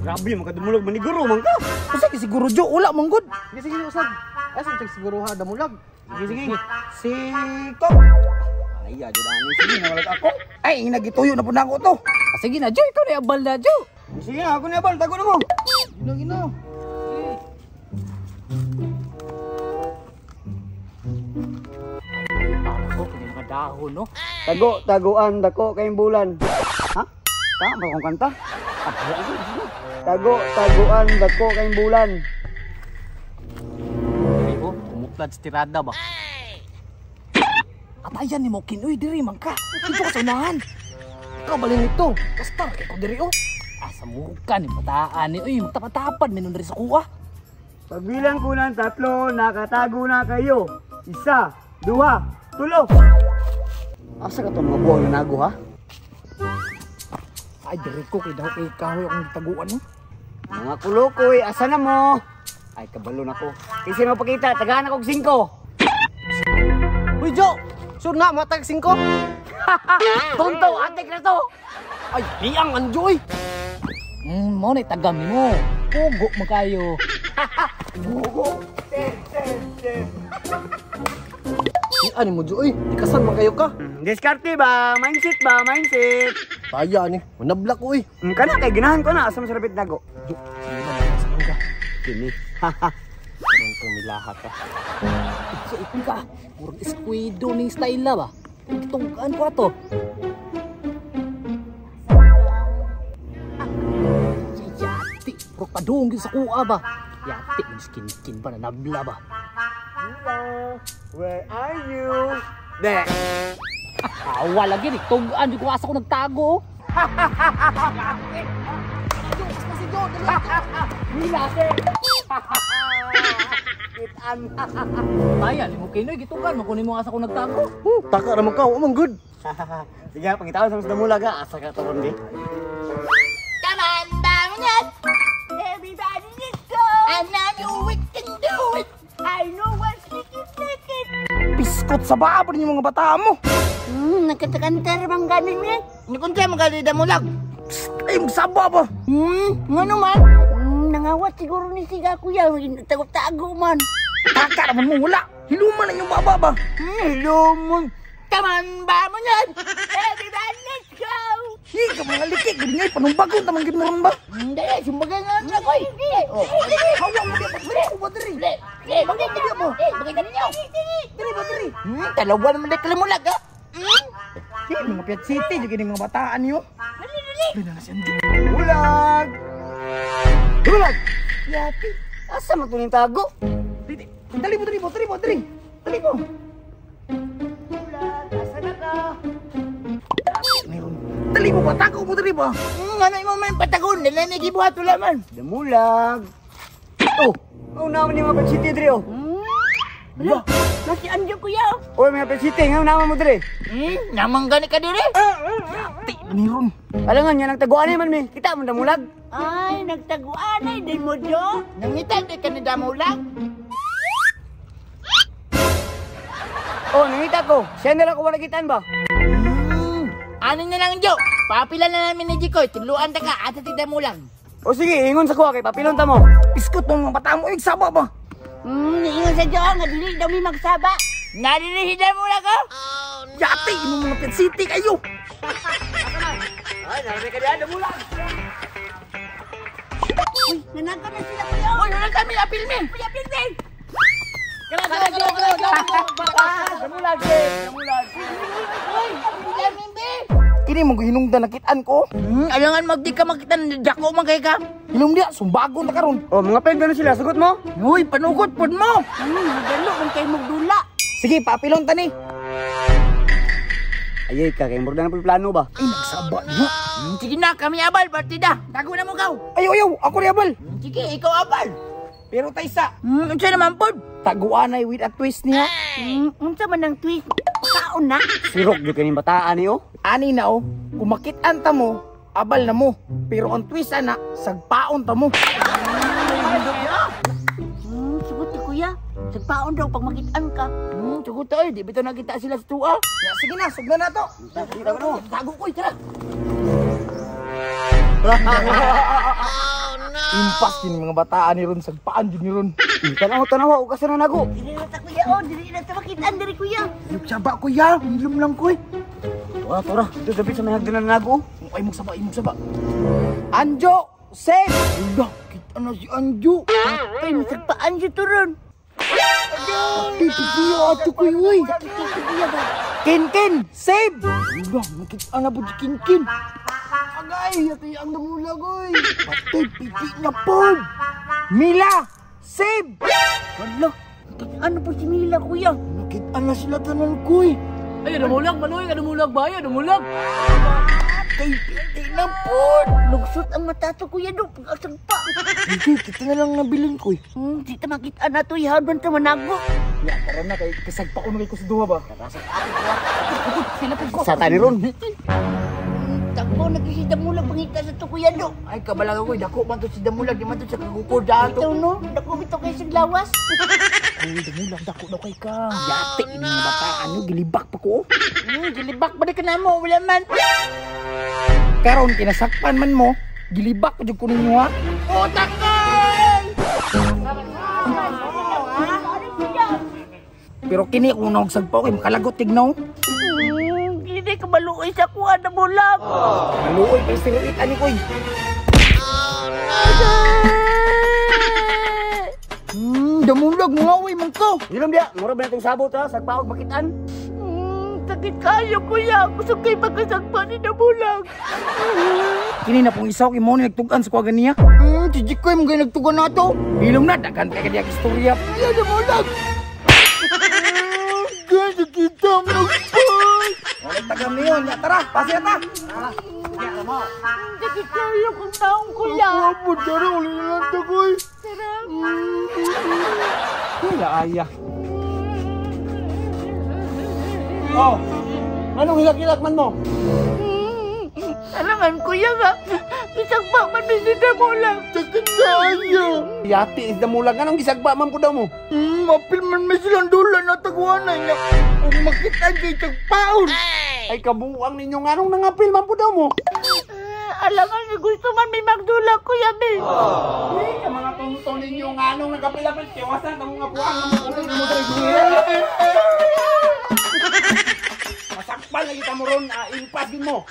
Grabe, makadumulag maniguro man ka. Usa kay siguro Jo, wala man gud. Sige, sige, usab. Asa check siguro ha, damulag. Sige, sige. Siko. Ay, jud ani sige nawalag ako. Ay, nagituyo na pud nako to. Ah, sige na, Jo, ikaw na abal na, Jo. Sige na, ako na bal, tago na mo. Gino gino. Ako kini mga dahon, no. Tago, taguan, dako kayong bulan. Ha? Tama ba akong kanta? Tago, taguan, dako kayong bulan. Diri oh, kumuklad sa tirada ba. Atayan nimo kinoy diri man ka. Dito ka sa unahan. Ikaw balin nito. Basta kay ko diri oh. Asa mo ka ni bataan ni uy, magtapatapad minon diri sa kuha. Pagbilang ko ng tatlo, nakatago na kayo. Isa, duha, tulo. Asa ka to mga buwang na nago, ha? Ay diri ko kay daw kay kahoy akong taguan no. Mga kulukoy, asa na mo? Ay, kabalo na ko. Kasi mapakita, tagaan ako og 5. Uy, Jo! Sure na, matag 5. Tonto, atik na to! Ay, hiyang ang Jo, oy. Mo na tagam nimo. Pugo man kayo. Bugo! Ten, ten, ten. Ano mo, Jo, oy? Ikasan man kayo ka. Diskarte ba? Mindset ba? Mindset! Taya ni, manablak ko, oy. Kana, kay ganahan ko na. Asa mo sa rapit nago? Jo, sige na, sa mangga. Kini. Karon kang milaha ka. Sa ipin ka. Murag eskwado ning style na ba. Tungkaan ko ato. Yati, murag padung gyud sa kuha ba. Yati, skin-skin ba na nabla ba. Where are you? There. Awa lagi ni tugaan di ko asa ko nagtago. Milase. Kitaan. Taya ni mo kinoy gitugan man kunin mo asa ko nagtago. Taka ra man ka, wa man good. Sige, pangitawan sa mas damulag ha. Asa ka to ron di? Come on, Baronet! Everybody let's go! And I know we can do it! I know what we can make it! Piskot sa baa pa ninyo mga bata mo. Nagkatakantar bang ganin eh? Nakunta mo gali damulag. Ay magsaba ba. Ngano man? Nangawat siguro ni siga kuya, tago-tago man. Taka naman mo wala. Hiluman na inyong baba ba. Hiluman. Come on, Baronet! Everybody let's go! Hi ka mga likik gid ngay panumbagon ta man gid mo ron ba. Hindi, sumbaga nga lang ako eh. Hawa mo di ba diri ko ba diri. Bagay mo di ba? Bagay ninyo. Diri ba diri. Dalawa naman dahil kalimulag ah. Hi mga Piat City jud kini mga bataan niyo. Dali dali. Na si Anjo. Bulag! Bulag! Yati, asa man to ning tago? Dili, dali mo diri mo diri mo diri. Dali mo. Bulag, asa na ka? Meron. Dali mo ba tago mo diri ba? Ano mo may patagon? Nila may gibuhat wala man. Damulag. Oh, oh naman ni mga Piat City diri oh. Wala. Nasi Anjo kuya. Oy, mga Piat City, ngayon naman mo diri. Namang gani ka diri. Yati ni ron. Alangan nga nagtaguan man mi. Kita mo damulag. Ay, nagtaguan ay din mo Jo. Nangita di ka ni damulag. Oh, nangita ko. Siya na lang ko wala kitaan ba? Ano na lang Jo? Papila na namin ni Jikoy. Tuluan ta ka asa ti damulag. O sige, ingon sa kuha kay papilon ta mo. Piskot mo mga bata mo ay saba ba. Niingon sa Jo nga dili daw mi magsaba. Nariri si damulag oh. Yati imo mga Piat City kayo. Ay, narami ka diyan damulag. Uy, nanaka na sila kuya. Uy, wala kami apil mi. Uy, apil mi. Damulag, damulag. Uy, apil mi be. Kini mo hinungdan nakitaan ko. Alangan magdi ka makita dako man kay ka. Hilom diya sumbagon ta karon. Oh, mga pendo na sila, sagot mo. Uy, panugot pod mo. Madalo man kay magdula. Sige, papilon ta ni. Ayay ka, kay murda na plano ba? Ay nagsaba niya. Sige na, kami abal, partida. Tago na mo kaw. Ayo ayo, ako ri abal. Sige, ikaw abal. Pero taysa, Unsa naman pod? Taguanay with a twist niya. Unsa man ang twist? Kaon na. Sirok jud kaning bataan ni oh. Ani na oh, kung makitaan ta mo, abal na mo. Pero ang twist ana, sagpaon ta mo. Sugot ni kuya. Sagpaon daw pag makitaan ka. Sugot ay, di bitaw nakita sila sa tuwa. Ya, sige na, sugna na to. Tago ko, tara. Oh Impas din mga bataan ni ron, sagpaan din ni ron. Tanaw, tanaw, o kasi na nago. Dili na ta kuya, oh, dili na ta makitaan diri kuya. Saba kuya, hilom lang ko eh. Tora, tora. Dito gabi sa may hagdanan na nago. Ay, magsaba, ay magsaba. Anjo, save! Udah, kita na si Anjo. Ay, masagpaan siya to ron. Pipipiyo ato ko uy. Kuya ba? Kin-kin, save! Udah, makita na po si Kin-kin. Agay, ati ang damulag oy. Patay, piti na po. Mila, save! Wala. Ano po si Mila kuya? Nakita na sila tanan ko eh. Ay, dumulag, manoy, dumulag ba? Ay, dumulag. Patay, piti na po. Lugsot ang mata to kuya do pag-asagpa. Hindi, kita na lang nabilin ko eh. Di ta makita na to ihadon ta manago. Ya, tara na kay kasagpa ko na kay ko sa duha ba. Sila po ko. Sa tani ron. Takbo na kasi damulag pangita sa to kuya do. Ay, kabalaga ko, dako man to si Damulag, di man to sa kagukod ato. Ito no, dako bitaw kay sa lawas. Uy, Damulag, dako daw kay ka. Yati, ini mga bataan nyo, gilibak pa ko. Gilibak ba di ka na mo, wala man. Karon, kinasakpan man mo, gilibak ko dyan ko ninyo ha. Utak ay! Pero kini kung nagsagpa ko, makalagot tignaw. Hindi ka maluoy sa kuha na mulag. Maluoy pa yung siruit, ani koy. Damulag, mga away man ko. Hilom diya, mura ba natong sabot ha? Sagpaog makitaan. Sakit kayo kuya, gusto kay magkasagpa ni Damulag. Kini na pong isaw kay mo ni nagtugan sa kuwagan niya. Si Jikoy mo gay nagtugan na to. Hilom na, daghan kay kadiya istorya. Iya, damulag. Gaya kita magpay. Wala tagam niyon, ya tara, pasya ta. Sakit kayo kung taong kuya. Amo tara uli na lang ta koy. Tara. Wala aya. Oh. Anong hilak-hilak man mo? Alangan kuya nga, isagpa man ni si Damulag. Sakit kayo. Yati is damulag anong gisagpa man po daw mo? Mapil man may silang dula na tagwanan niya. Kung makita kay tagpaon. Ay kabuang ninyo nganong nangapil man po daw mo? Alangan nga gusto man may magdula kuya be. Ay, ang mga tungtong ninyo nganong nagapil-apil tiwasan tamo nga buang mo Masakpan lagi ta mo ron, impas din mo.